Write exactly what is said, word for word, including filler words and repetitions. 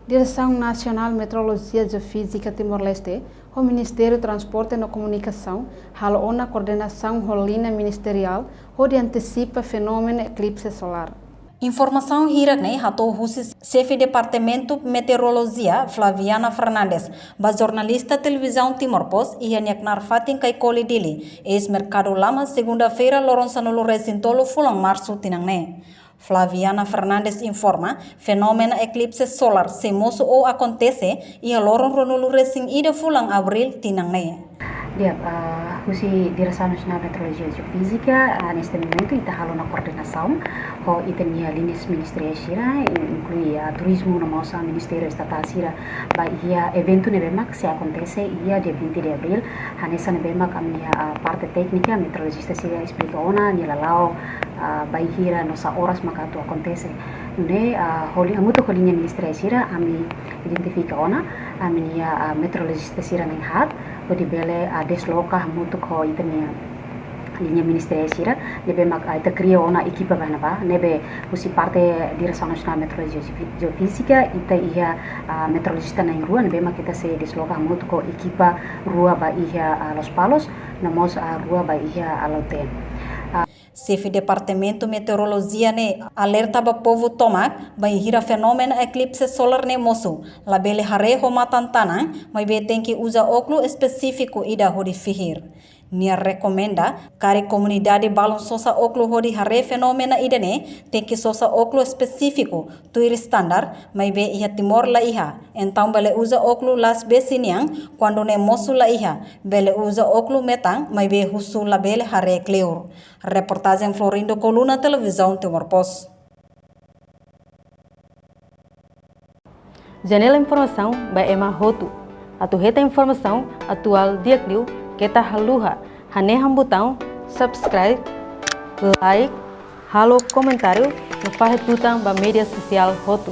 Diresaun Nasionál Meteorolojia Jeofízika Timor-Leste ho Ministériu Transporte no Komunikasaun halo ona koordenasaun ho liña ministeriál hodi antesipa fenómenu eklipse solár. Informasaun hirak-ne'e hato'o husi Xefe Departamentu Meteorolojia, Flaviana Fernandes, ba jornalista Televizaun Timor Post iha nia knaar fatin Caicoli, Dili, eis-merkadu lama, segunda-feira, loron sanulu-resin-tolu fulan Marsu tinan ne'e. Flaviana Fernandes informa, fenómenu eklipse solár sei mosu ou akontese iha loron ruanulu-resin-ida fulan Abríl tinan ne'e. Di'ak, ah, husi Diresaun Nasionál Meteorolojia Jeofízika, ah, neste momentu ita halo ona koordenasaun ho ita-nia liñas ministeriais sira, in-, inklui, ah, Turizmu no mós, ah, Ministériu Estatál sira, ba iha eventu ne'ebé mak sei akontese iha dia vinte de Abríl, hanesan ne'ebé mak ami-nia, ah, parte téknika, meteorolojista sira esplika ona, nia lala'ok, ah, bainhira no sá oras maka atu akontese. Nune'e, ah, holi hamutuk ho liña ministeriais sira, ami identifika ona ami-nia, ah, meteorolojista sira na'in haat, hodi bele, ah, desloka hamutuk ho ita-nia liña ministeriais sira, ne'ebé mak, ah, ita kria ona ekipa ba ne'ebá, ne'ebé husi parte Diresaun Nasionál Meteorolojia Jeofi-, Jeofízika, ita iha, ah, meteorolojista na'in rua, ne'ebé mak ita sei desloka hamutuk ho ekipa rua ba iha, ah, Lospalos, no mós, ah, rua ba iha, ah, Lautém. Ah, Xefe Departamentu Meteorolojia ne'e alerta ba povu tomak, bainhira fenómenu eklipse solár ne'e mosu, labele haree ho matan-tanan, maibé tenke uza ókulu espesífiku ida hodi fihir. Nia rekomenda, karik komunidade balun sosa ókulu hodi haree fenómenu ida-ne'e, tenke sosa ókulu espesífiku, tuir standar, maibé iha Timor laiha. Entaun bele uza ókulu las-besi nian, kuandu ne'e mosu laiha, bele uza ókulu metan, maibé husu labele haree kleur. Reportajen Florindo Coluna, Televizaun Timor Post. Janela informasaun ba ema hotu. Atu hetan informasaun atuál di'ak liu, keta haluha hanehan butaun subscribe, like, halo komentáriu no fahe tutan ba média sosiál hotu.